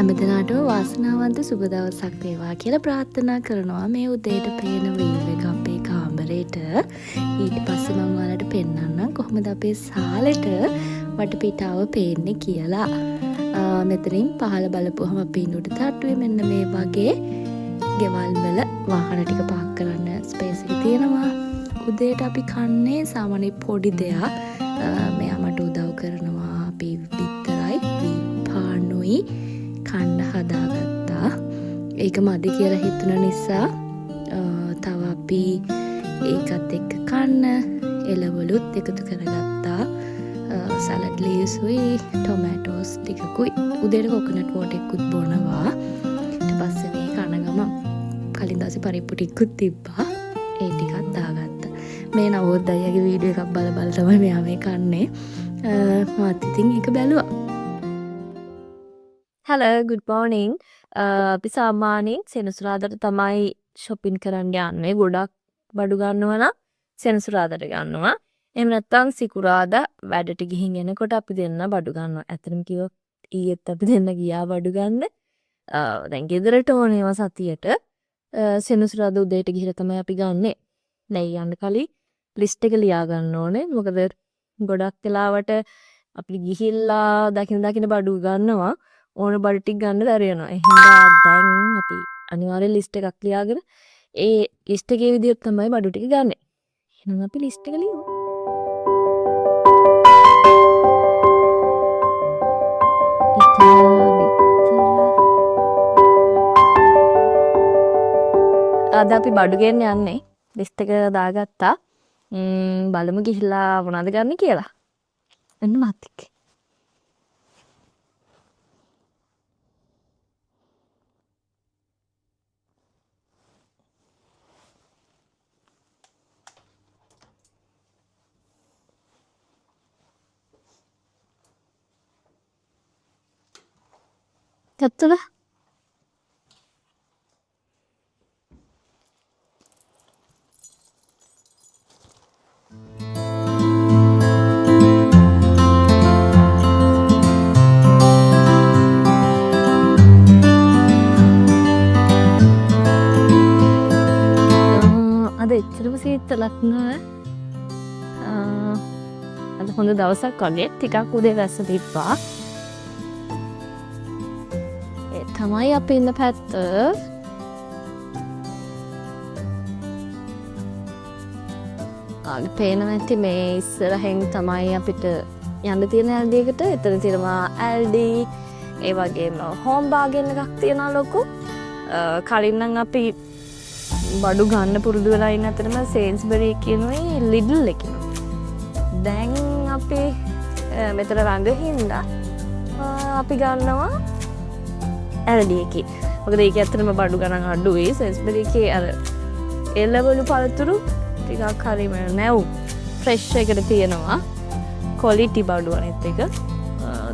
හැමදෙනාටම වාසනාවන්ත සුබ දවසක් වේවා කියලා ප්‍රාර්ථනා කරනවා. මේ උදේට පේන වීව් එක අපේ කාමරේට. ඊට පස්සේ මම ඔයාලට පෙන්නන්නම් කොහොමද අපේ සාලෙට වටපිටාව පේන්නේ කියලා. මෙතනින් පහළ බලපුවහම අපි ඉන්න උඩ තට්ටුවේ මෙන්න මේ වගේ ගෙවල් වල වාහන ටික පාක් කරන්න ස්පේස් එක තියෙනවා. උදේට අපි කන්නේ සාමාන්‍ය පොඩි දෙයක්. මෙයා මට උදව් කරනවා. අපි බිත්තරයි පානුයි කන්න හදාගත්තා. ඒක මදි කියලා හිතුණ නිසා තව අපි ඒකත් එක්ක කන්න එළවලුත් එකතු කරගත්තා. සලඩ් ලීව්සුයි ටොමැටෝස් ටිකකුයි උදේට කොකනට් වෝටර් එකකුත් බොනවා. ඊට පස්සේ මේ කන ගමන් කලින් දවසේ පරිප්පු ටිකකුත් තිබ්බා. ඒ ටිකත් දාගත්තා. මේ නවෝත් අයියාගේ වීඩියෝ එකක් බල බල තමයි මෙයා මේ කන්නේ. මාත් ඉතින් ඒක බැලුවා. Hello, good morning. අපි සාමාන්‍යයෙන් සෙනසුරාදාට තමයි shopping කරන්න යන්නේ. ගොඩක් බඩු ගන්නවා නම් සෙනසුරාදාට ගන්නවා. එහෙම නැත්නම් සිකුරාදා වැඩට ගිහින් එනකොට අපි දෙන්න බඩු ගන්නවා. ඇත්තටම කිව්වොත් ඊයේත් අපි දෙන්න ගියා බඩු ගන්න. දැන් ගෙදරට ඕන ඒවා සතියට සෙනසුරාදා උදේට ගිහිල්ලා තමයි අපි ගන්නෙ. දැන් යන්න කලින් ලිස්ට් එක ලියා ගන්න ඕනේ. මොකද ගොඩක් වෙලාවට අපි ගිහිල්ලා දකින දකින බඩු ගන්නවා. ඕන බඩු ටික ගන්න බැරි වෙනවා. ඒ හින්දා දැන් අපි අනිවාර්යෙන් ලිස්ට් එකක් ලියාගෙන ඒ ලිස්ට් එකේ විදිහට තමයි බඩු ටික ගන්නෙ. එහෙනම් අපි ලිස්ට් එක ලියමු. අද අපි බඩු ගෙන්න යන්නේ. ලිස්ට් එක දාගත්තා. බලමු ගිහිල්ලා මොනවද ගන්න කියලා. එන්න මාත් එක්ක. ගත්තද? අද එච්චරම සීතලක් නෑ. අද හොඳ දවසක් වගේ. ටිකක් උදේ වැස්ස තිබ්බා. ඒ තමයි අපි ඉන්න පැත්ත. ඔයාලට පේනවා ඇති මේ ඉස්සරහෙන් තමයි අපිට යන්න තියෙන ඇල්ඩි එකට. එතන තියෙනවා ඇල්ඩි, ඒ වගේම හෝම් බාගෙන් එකක් තියෙනවා ලොකු. කලින් නම් අපි බඩු ගන්න පුරුදු වෙලා ඉන්න අතරම සේන්ස්බරි එකෙනුයි ලිඩල් එකෙනුයි. දැන් අපි මෙතන රඟ හින්දා අපි ගන්නවා ඇල්ඩි එකේ. මොකද ඒක ඇත්තටම බඩු ගණන් අඩුයි. සේන්ස්බරි එකේ අර එළවලු පළතුරු ටිකක් හරිම නැව් ෆ්‍රෙෂ් එකට තියෙනවා. ක්වොලිටි බඩු අනිත් එක.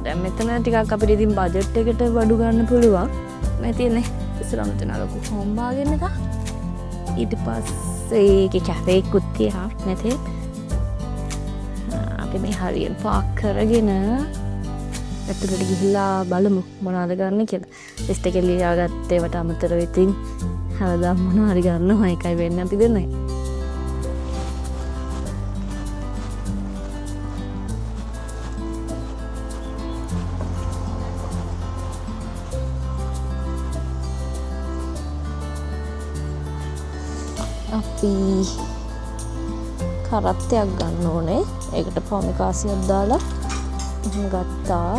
දැන් මෙතන ටිකක් අපිට ඉතින් බජට් එකට බඩු ගන්න පුළුවන්. මේ තියෙන්නේ ඉස්සරහම තියෙන ලොකු හෝම් බාගෙන් එකක්. ඊට පස්සේ ඒකේ කැෆේ එකකුත් තියෙනවා නැතේ. අපි මේ හරියෙන් පාක් කරගෙන ඇතුළට ගිහිල්ලා බලමු මොනවද ගන්න කියලා. ලිස්ට් එකේ ලියාගත්ත ඒවට අමතරව ඉතින් හැමදාම මොනවා හරි ගන්නවා. ඒකයි වෙන්නේ අපි දෙන්නේ. අපි කරත්තයක් ගන්න ඕනේ. ඒකට පොමි කාසියක් දාලා එහෙම ගත්තා.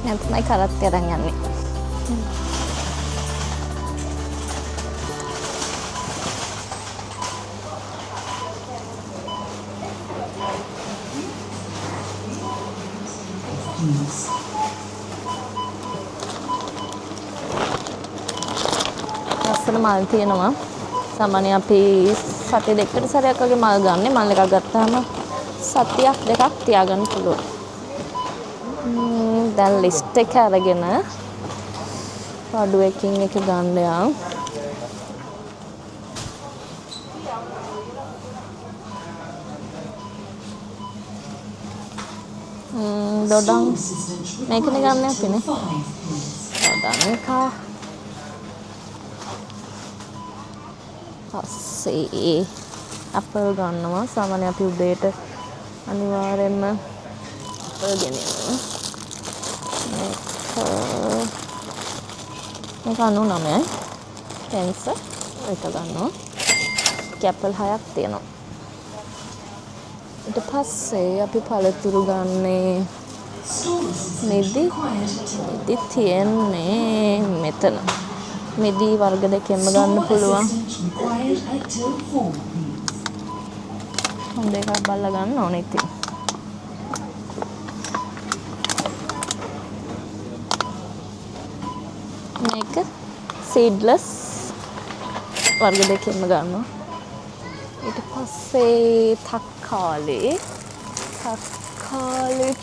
දැන් තමයි කරත්තය අරන් යන්නේ. ලස්සන මල් තියෙනවා. සාමාන්‍යයෙන් අපි සති දෙකකට සැරයක් වගේ මල් ගන්නෙ. මල් එකක් ගත්තාම සතියක් දෙකක් තියාගන්න පුළුවන්. දැන් ලිස්ට් එක අරගෙන බඩු එකින් එක ගන්න යන්. දොඩම් මේකනේ ගන්න අපිනේ. දොඩම් එක. පස්සේ ඇපල් ගන්නවා. සාමාන්‍ය අපි උදේට අනිවාර්යෙන්ම ඇපල් ගෙනියනවා. මේක 99යි. පෙන්ස එක ගන්නවා. ඇපල් 6ක් තියෙනවා. ඊට පස්සේ අපි පළතුරු ගන්නේ මිදි. මිදි තියෙන්නේ මෙතන. මිදි වර්ග දෙකෙන්ම ගන්න පුළුවන්. හොඳ එකක් බලලා ගන්න ඕනේ ඉතින්. මේක සීඩ්ලස් වර්ග දෙකෙන්ම ගන්නවා. ඊට පස්සේ තක්කාලි. තක්කාලිත්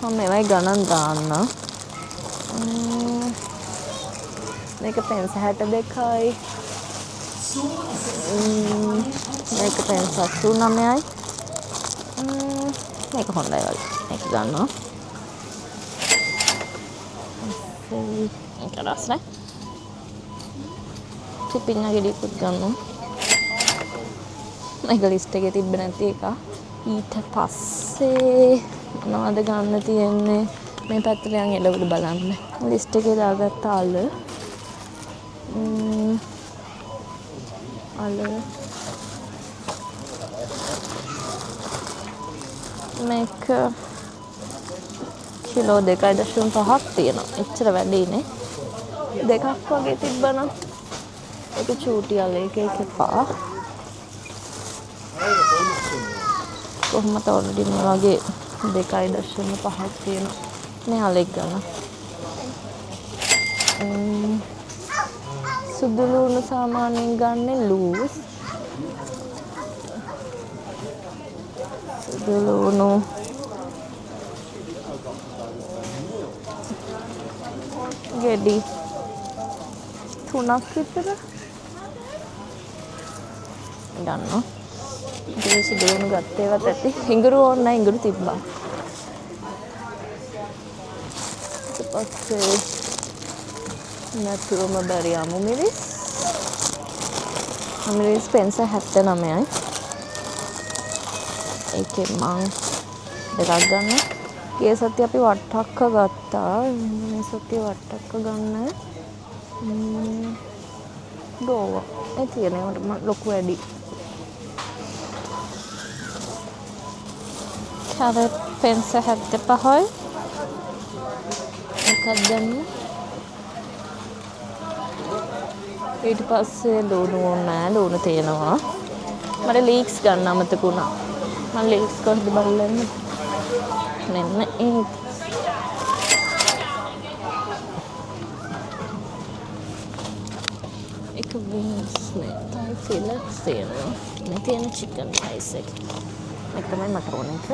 මම මේවයි ගණන් දාන්න. මේක පෙන්ස 62යි. මේක පෙන්ස 89යි. මේක හොඳයි වගේ. මේක ගන්නවා. මේක රසයි. පිපිඤ්ඤා ගෙඩියකුත් ගන්නවා. මේක ලිස්ට් එකේ තිබ්බ නැති එක. ඊට පස්සේ මොනවද ගන්න තියෙන්නේ? මේ පැත්තට යන් එළවලු බලන්න. ලිස්ට් එකේ දාගත්ත අල. අල. මේක කිලෝ 2.5ක් තියෙනවා. එච්චර වැඩි නේ. දෙකක් වගේ තිබ්බනම්. ඒක චූටි අල එක ඒක එපා. කොහොමද ඔල්රෙඩි මේ වගේ 2.5ක් තියෙනවා. මේ අලෙක් ගන්න. සුදු ලුණු සාමාන්‍යයෙන් ගන්නෙ ලූස්. සුදු ලුණු ගෙඩි 3ක් විතර ගන්නවා. ඉතින් සුදු ලුණු ගත්ත ඒවත් ඇති. ඉඟුරු ඕන නැහැ, ඉඟුරු තිබ්බා. ඊට පස්සේ නැතුවම බැරි අමු මිරිස්. අමු මිරිස් පෙන්ස 79යි. ඒකෙන් මං දෙකක් ගන්නවා. ගිය සතියේ අපි වට්ටක්ක ගත්තා. මේ සතියේ වට්ටක්ක ගන්න. ගෝවා. ඒ තියෙන ඒවට මං ලොකු වැඩි. කැරට් පෙන්ස 75යි. එකක් දැම්ම. ඊට පස්සේ ලුණු ඕනේ නෑ, ලුණු තියෙනවා. මට ලීක්ස් ගන්න අමතක වුණා. මං ලීක්ස් කොහෙද බලන්නේ? මෙන්න ඒ. එක වින්ග්ස් නේ, තයි ෆිලට්ස් තියෙනවා. මේ තියෙන චිකන් රයිස් එක. මේක තමයි මට ඕන එක.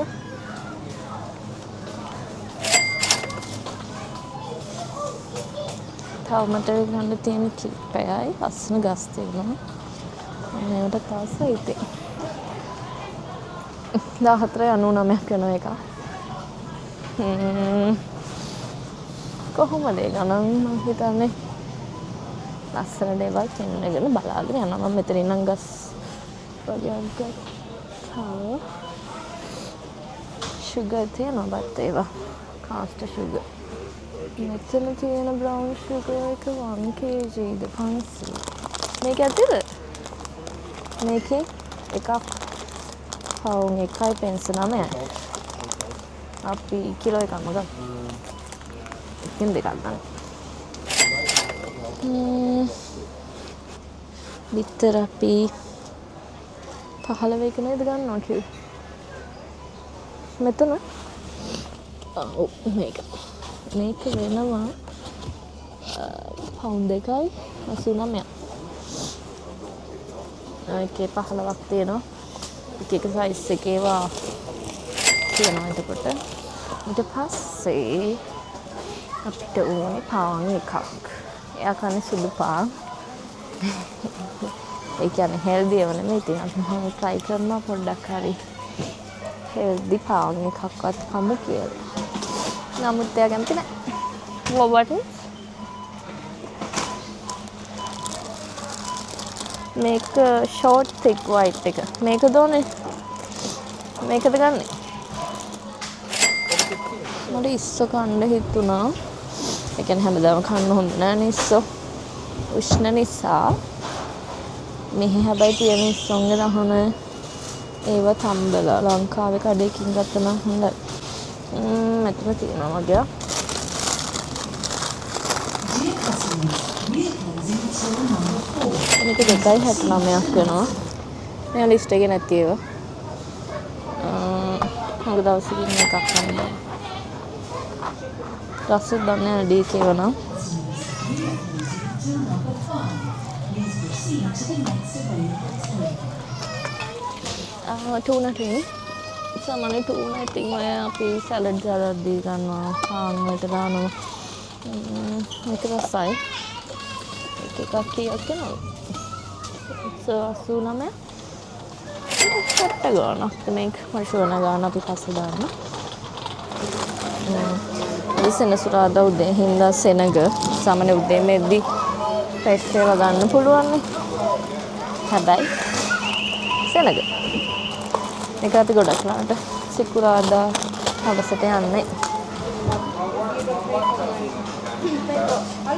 තව මට ගන්න තියෙන කිප්පයයි ලස්සන ගස් තියෙනවා. මම ඒවට ආසයි ඉතින්. 14.99ක් වෙන එක. කොහොමද ඒ ගණන් මං හිතන්නේ ලස්සන දේවල් පෙන්නගෙන බලාගෙන යනවා. මම මෙතන ඉන්නම් ගස් වගේක් ගත්තා. ෂුගර් තියෙනවා බත් ඒවා. Caster sugar. මෙතන තියෙන බ්‍රවුන් ෂුගර් එක 1 kg ද 500. මේක ඇතිද? මේකේ එකක් පවුන් එකයි පෙන්ස නවයයි. අපි කිලෝ එකක්ම ගමු. එකෙන් දෙකක් ගන්න. බිත්තර අපි 15 එක නේද ගන්නවා කිව්වේ? මෙතන? ඔව් මේක. මේක වෙනවා පවුන් දෙකයි අසූනමයක්. ඒකේ 15ක් තියෙනවා. එක එක සයිස් එකේ ඒවා තියෙනවා එතකොට. ඊට පස්සේ අපිට ඕනේ පාන් එකක්. එයා කන්නේ සුදු පාන්. ඒ කියන්නේ හෙල්දි ඒවා නෙමෙයි. ඉතින් අපි මම try කරනවා පොඩ්ඩක් හරි හෙල්දි පාන් එකක්වත් කමු කියලා. නමුත් එයා කැමති නෑ. 4 buttons. මේක ෂෝට් තික් වයිට් එක. මේක දෝනේ. මේකද ගන්නෙ? මට ඉස්සෝ කන්න හිතුණා. ඒ කියන්නේ හැමදාම කන්න හොඳ නෑනේ ඉස්සෝ. උෂ්ණ නිසා. මෙහි හැබැයි තියෙන ඉස්සොන්ගේ රහන ඒව තම්බලා ලංකාවේ කඩේකින් ගත්ත නම් හොඳයි. මෙතන තියෙනවා වගේ. මේක 2.69ක් වෙනවා. මෙයා ලිස්ට් එකේ නැති ඒවා. හුඟ දවසකින් එකක් ගන්න ඕන. රස දන්නේ නැහැ ඩී එකේ වනම්. Tuna tin. සාමාන්‍ය ටූනා ඉතින් ඔය අපි සැලඩ් හදද්දී ගන්නවා, පාන් වලට දානවා. මේක රසයි. එක එකක් කීයක් වෙනවද? 89. සෙට් ගානක් මේක මට ෂුවර් නෑ ගාන අපි පස්සේ දාන්න. අද සෙනසුරාදා උදේ හින්දා සෙනග සාමාන්‍ය උදේ මෙද්දි ෆ්‍රෙෂ් ඒවා ගන්න පුළුවන් නේ. හැබැයි සෙනග. මේක අපි ගොඩක් ලාට සිකුරාදා හවසට යන්නේ.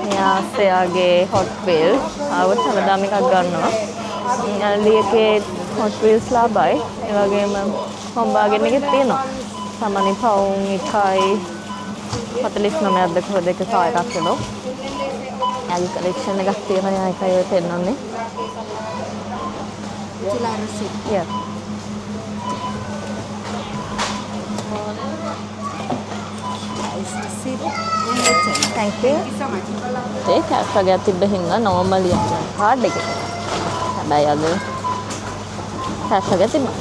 මෙයා එයාගේ හොට් වීල් ආවොත් හැමදාම එකක් ගන්නවා. ඇල්ඩි එකේ හොට් වීල්ස් ලාභයි. ඒ වගේම හෝම් බාගෙන් එකෙත් තියෙනවා. සාමාන්‍ය පවුන් 1.49ක්ද කොහෙද එක කා එකක් එනවා. එයාගේ කලෙක්ෂන් එකක් තියෙනවා. එයා එකයි ඔය පෙන්නන්නේ. Would you like a receipt? Yeah. Is receipt and your change. Thank you. Thank you so much. A cash වගේක් තිබ්බ හින්දා නෝමලි අපි කාඩ් එකේ. හැබැයි අද කැෂ් වගේක් තිබ්බා.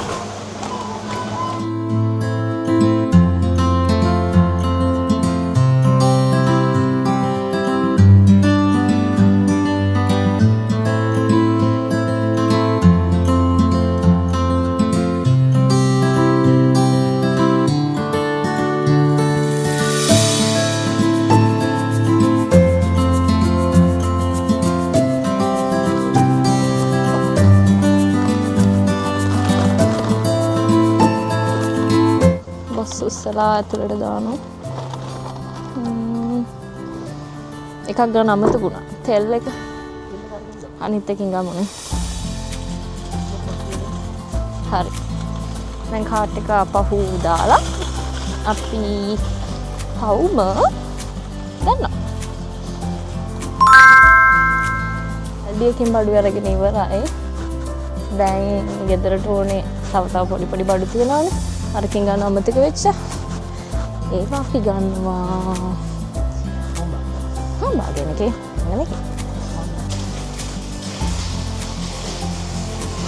බොස් උස්සලා ඇතුළට දානවා. එකක් ගන්න අමතක වුණා. තෙල් එක. අනිත් එකකින් ගමුනේ. හරි. දැන් කාට් එක අපහු දාලා අපි පවුම ගන්නවා. ඇල්ඩි එකෙන් බඩු අරගෙන ඉවරයි. දැන් ගෙදරට ඕනේ තව තව පොඩි පොඩි බඩු තියෙනවානේ. අරකින් ගන්න අමතක වෙච්ච. ඒවා අපි ගන්නවා. හම්බාගෙන එකේ. මෙන්න මේකේ.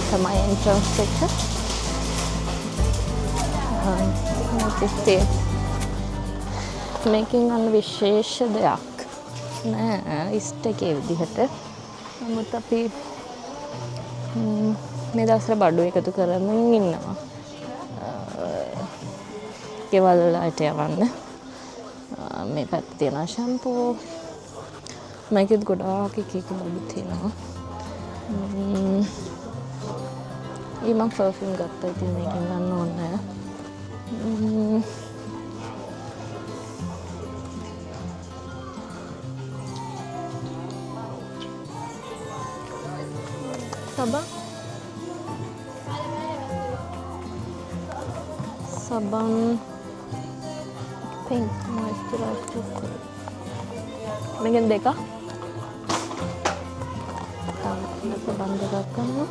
තමයි එන්ට්‍රන්ස් එක. මේකේ මේකෙන් ගන්න විශේෂ දෙයක් නෑ ලිස්ට් එකේ විදිහට. නමුත් අපි මේ දවස්වල බඩු එකතු කරමින් ඉන්නවා. ගෙවල් වලට යවන්න. මේ පැත්තේ තියෙනවා ෂැම්පූ. මේකෙත් ගොඩාක් එක එක බඩු තියෙනවා. ඊ මං පර්ෆියුම් ගත්තා. ඉතින් මේකෙන් ගන්න ඕනේ නෑ. සබන්. සබන් pink moisturizer. මේකෙන් දෙකක්. තව සබන් දෙකක් ගන්නවා.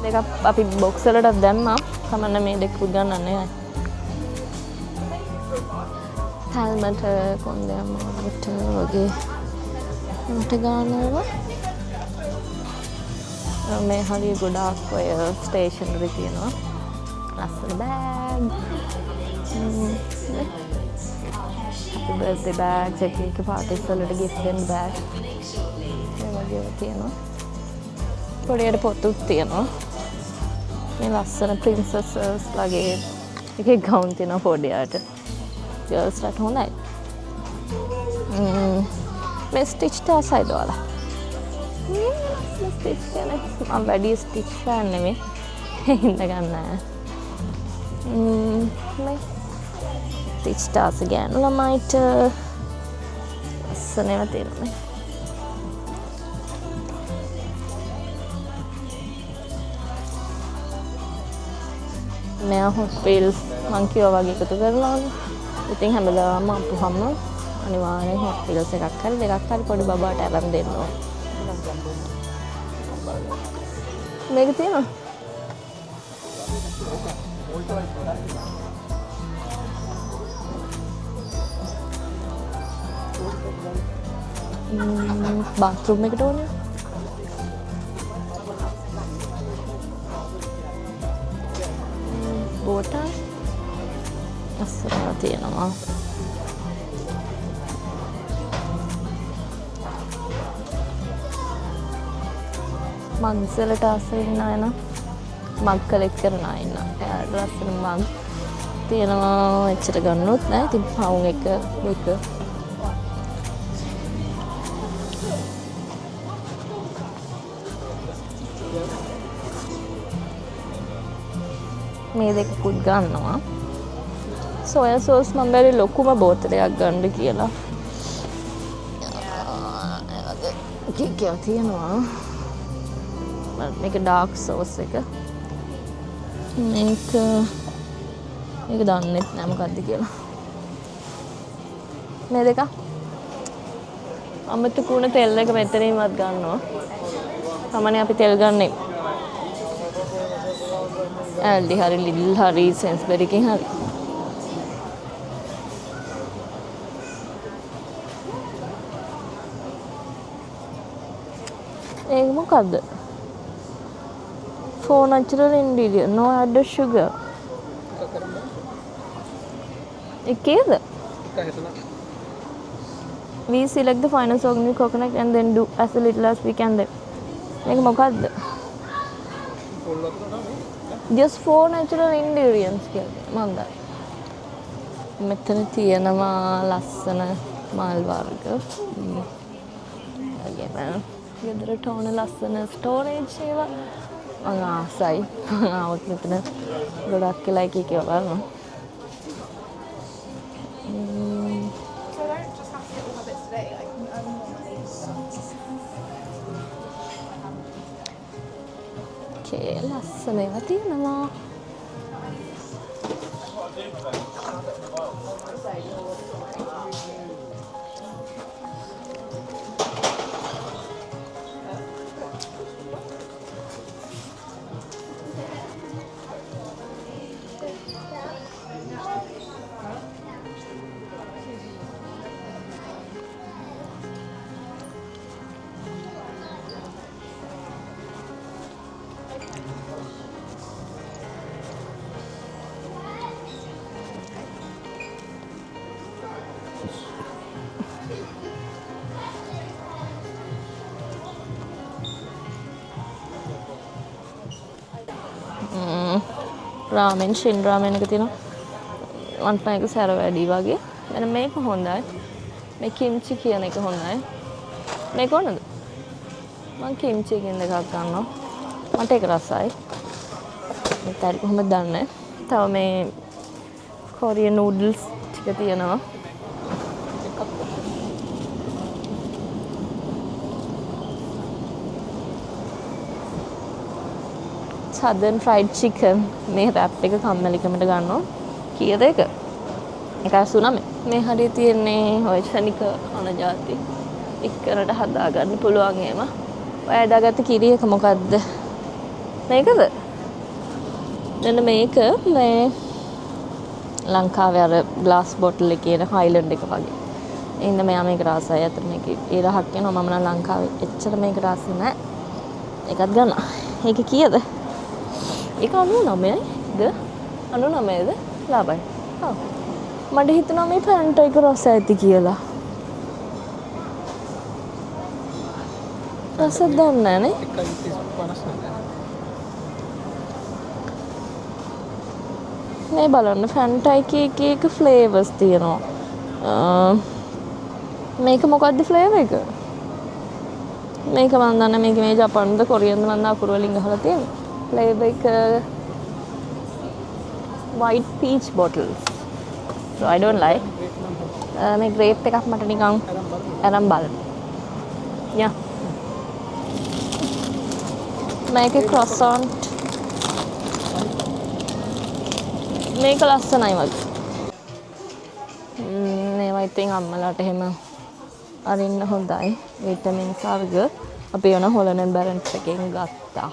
දෙකක් අපි බොක්ස් වලටත් දැම්මා. කමන්න මේ දෙකකුත් ගන්න නෑ. තල්මට කොන්දේ අමාරුවට වගේ මට ගන්නවා. මේ හරිය ගොඩාක් ඔය ස්ටේෂනරි තියෙනවා. ලස්සන බෑග්. බර්ත්ඩේ බෑග්ස්, එක එක පාටිස් වලට ගිෆ්ට් දෙන්න බෑග්. ඒ වගේ ඒවා තියෙනවා. පොඩි පොතුත් තියෙනවා. මේ ලස්සන ප්‍රින්සසස් ලගේ එක එක ගවුන් තියෙනවා පොඩි අයට. ගර්ල්ස්ලට හොඳයි. මේ ස්ටිච් ආසයිද ඔයාලා? මේ ලස්සන ස්ටිච් තියෙන. මම වැඩි ස්ටිච් ෆෑන් නෙමෙයි. ඒ හින්දා ගන්න නෑ. මේ ස්ටිච් ආස ගෑනු ළමයිට ලස්සන ඒවා තියෙනවා නේ. මෙයා හොට් වීල්ස් මං කිව්වා වගේ එකතු කරනවානේ. ඉතින් හැමදාම ආපුහම අනිවාර්යෙන් හොට් වීල්ස් එකක් හරි දෙකක් හරි පොඩි බබාට අරන් දෙන්න ඕන. මේක තියෙනවා. බාත්රූම් එකට ඕනේ. බෝටා ලස්සනව තියෙනවා. මග්ස් වලට ආස ඉන්න අය නම් මග් කලෙක්ට් කරන අය ඉන්නවා. එයාලට ලස්සන මග් තියෙනවා. එච්චර ගන්නොත් නෑ. ඉතින් පවුන් එක දෙක. මේ දෙකකුත් ගන්නවා. සෝයා සෝස් මම බැලුවේ ලොකුම බෝතලයක් ගන්න කියලා. ඒ වගේ කීක් ඒවා තියෙනවා. මේක ඩාර්ක් සෝස් එක. මේක මේක දන්නෙත් නෑ මොකද්ද කියලා. මේ දෙක අමතු කුණ තෙල් එක මෙතනින්වත් ගන්නවා. සාමාන්‍යයෙන් අපි තෙල් ගන්නෙ ඇල්ඩි හරි ලිඩල් හරි සෙන්ස්බරි එකෙන් හරි. ඒක මොකද්ද? 4 natural ingredient, no added sugar. එකේද? We select the finest organic coconut and then do as little as we can then. මේක මොකද්ද? Just 4 natural ingredients කියලා මං දන්නේ. මෙතන තියෙනවා ලස්සන මල් වර්ග. වගේම ගෙදරට ඕන ලස්සන ස්ටෝරේජ් ඒවා. මං ආසයි. මං ආවොත් මෙතන ගොඩක් වෙලා එක එක ඒවා බලනවා. So I don't just have to get all my bits today. I can earn more money. Okay, ලස්සන ඒවා තියෙනවා. රාමෙන් ෂින් රාමෙන් එක තියෙනවා. මන්ට නම් ඒක සැර වැඩි වගේ. මෙන්න මේක හොඳයි. මේ කිම්චි කියන එක හොඳයි. මේක ඕනද? මං කිම්චි එකෙන් දෙකක් ගන්නවා. මට ඒක රසයි. ඒත් හරි කොහොමද දන්නේ. තව මේ කොරියන් නූඩල්ස් ටික තියෙනවා. Southern fried chicken මේ රැප් එක කම්මැලිකමට ගන්නවා. කීයද ඒක? 189. මේ හරිය තියෙන්නේ ඔය ක්ෂණික කන ජාති. එක්කනට හදාගන්න පුළුවන් ඒම. ඔය හදාගත්ත කිරි එක මොකද්ද? මේකද? මෙන්න මේක මේ ලංකාවේ අර ග්ලාස් බොටල් එකේ එන හයිලන්ඩ් එක වගේ. ඒ හින්දා මෙයා මේක රසයි. අතන මේක ඒ රහක් එනවා. මම නම් ලංකාවේ එච්චර මේක රස නෑ. ඒකත් ගන්නවා. ඒක කීයද? ඒක 99ද? 99ද? ලාභයි. ඔව්. මට හිතුණා මේ ෆැන්ටා එක රස ඇති කියලා. රස දන්නේ නෑනේ. මේ බලන්න ෆැන්ටා එකේ එක එක ෆ්ලේවර්ස් තියෙනවා. මේක මොකද්ද ෆ්ලේවර් එක? මේක මන් දන්නේ මේක මේ ජපාන්ද කොරියන්ද මන් දන්නේ අකුරු වලින් ගහලා තියෙන්නේ. ෆ්ලේවර් එක white peach bottles. So I don't like. මේ ග්‍රේප් එකක් මට නිකන් අරන් බලන්න. Yeah. මේකේ croissant. මේක ලස්සනයි වගේ. මේවා ඉතින් අම්මලාට එහෙම අරින්න හොඳයි. විටමින්ස් වර්ග අපි යන හොලන් ඇන්ඩ් බැරන්ට්ස් එකෙන් ගත්තා.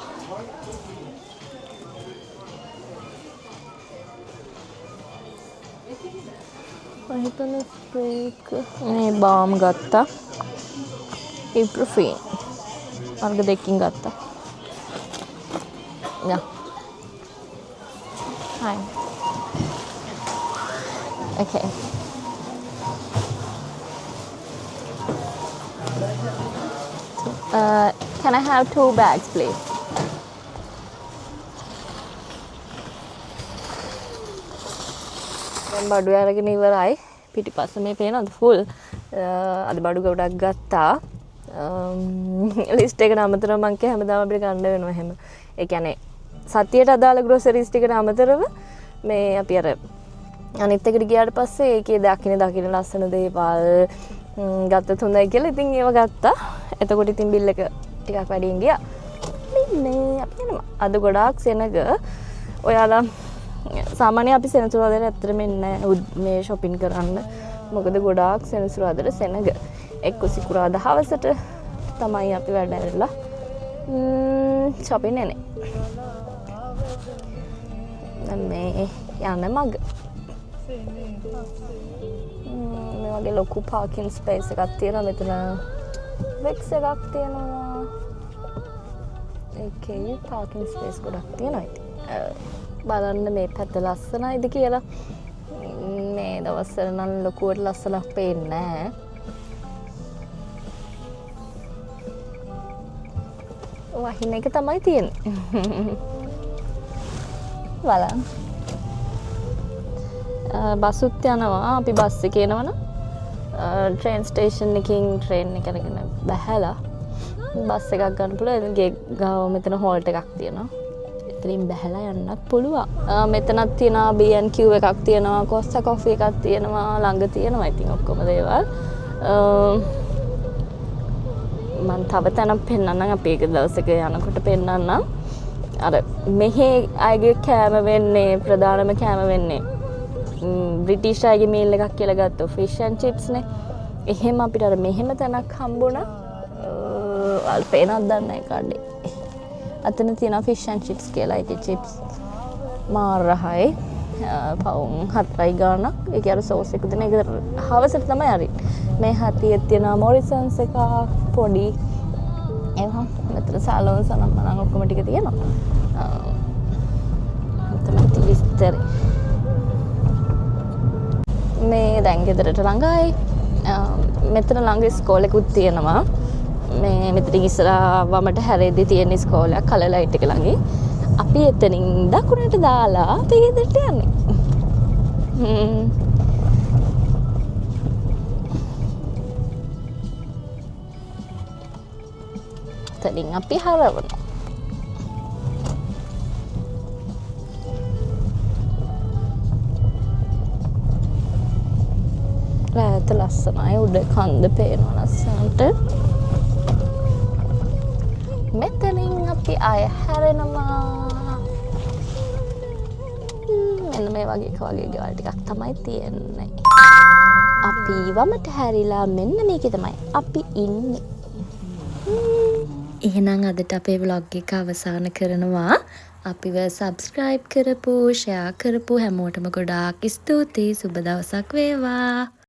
මම හිතන්නේ ස්ප්‍රේ එක මේ බාම් ගත්තා. ඉබ්‍රොෆීන් වර්ග දෙකකින් ගත්තා. Yeah. Hi. Okay. Can I have 2 bags, please? දැන් බඩු අරගෙන ඉවරයි. පිටිපස්ස මේ පේනවද ෆුල්. අද බඩු ගොඩක් ගත්තා. ලිස්ට් එකට අමතරව මං කිය හැමදාම අපිට ගන්න වෙනවා එහෙම. ඒ කියන්නේ සතියට අදාළ ග්‍රොසරිස් ටිකට අමතරව මේ අපි අර අනිත් එකට ගියාට පස්සේ ඒකේ දකින දකින ලස්සන දේවල් ගත්තත් හොඳයි කියලා ඉතින් ඒව ගත්තා. එතකොට ඉතින් බිල් එක ටිකක් වැඩියෙන් ගියා. මේ අපි යනවා. අද ගොඩාක් සෙනග. ඔයාලා සාමාන්‍යයෙන් අපි සෙනසුරාදාට ඇත්තටම එන්නේ නෑ මේ ෂොපින් කරන්න. මොකද ගොඩාක් සෙනසුරාදාට සෙනග. එක්ක සිකුරාදා හවසට තමයි අපි වැඩ ඇරලා ෂොපින් එන්නේ. දැන් මේ යන මග. මේ වගේ ලොකු පාකින් ස්පේස් එකක් තියෙනවා. මෙතන වෙක්ස් එකක් තියෙනවා. ඒකේ පාකින් ස්පේස් ගොඩක් තියෙනවා ඉතින්. බලන්න මේ පැත්ත ලස්සනයිද කියලා. මේ දවස්වල නම් ලොකුවට ලස්සනක් පේන්නේ නෑ. වහින එක තමයි තියෙන්නේ. බලන්න. බසුත් යනවා. අපි බස් එකේ එනවනම් ට්‍රේන් ස්ටේෂන් එකකින් ට්‍රේන් එක අරගෙන බැහැලා බස් එකක් ගන්න පුළුවන්. එතන ගේ ගාව මෙතන හෝල්ට් එකක් තියෙනවා. එතනින් බැහැලා යන්නත් පුළුවන්. මෙතනත් තියෙනවා B&Q එකක් තියෙනවා, කොස්සා කොෆි එකක් තියෙනවා, ළඟ තියෙනවා ඉතින් ඔක්කොම දේවල්. මං තව තැනක් පෙන්නන්නම්. අපි එක දවසක යනකොට පෙන්නන්නම්. අර මෙහි අයගේ කෑම වෙන්නේ ප්‍රධානම කෑම වෙන්නේ බ්‍රිටිෂ් අයගේ මීල් එකක් කියලා ගත්තොත් ෆිෂ් ඇන්ඩ් චිප්ස් නේ. එහෙම අපිට අර මෙහෙම තැනක් හම්බුණා. ඔයාලා පේනවද දන්නේ නැහැ කඩේ. අතන තියෙනවා ෆිෂ් ඇන්ඩ් චිප්ස් කියලා. ඒකේ චිප්ස් මාර රහයි. පවුන් 4යි ගාණක්. ඒකේ අර සෝස් එක දෙන එක හවසට තමයි අරින්නේ. මේ හතියේ තියෙනවා මොරිසන්ස් එකක් පොඩි. ඒවා මෙතන සැලොන්ස් අනම් මනම් ඔක්කොම ටික තියෙනවා. තමයි විස්තරේ. මේ දැන් ගෙදරට ළඟයි. මෙතන ළඟ ඉස්කෝලේකුත් තියෙනවා. මේ මෙතනින් ඉස්සරහා වමට හැරෙද්දි තියෙන ඉස්කෝලයක් කලර් ලයිට් එක ළඟින්. අපි එතනින් දකුණට දාලා අපි ගෙදරට යන්නේ. එතනින් අපි හරවනවා. රෑත ලස්සනයි උඩ කන්ද පේනවා ලස්සනට. මෙතනින් අපි ආය හැරෙනවා. මෙන්න මේ වගේ එක වගේ ගෙවල් ටිකක් තමයි තියෙන්නේ. අපි වමට හැරිලා මෙන්න මේකේ තමයි අපි ඉන්නේ. එහෙනම් අදට අපේ vlog එක අවසන් කරනවා. අපිව subscribe කරපු, share කරපු හැමෝටම ගොඩාක් ස්තුතියි. සුබ දවසක් වේවා.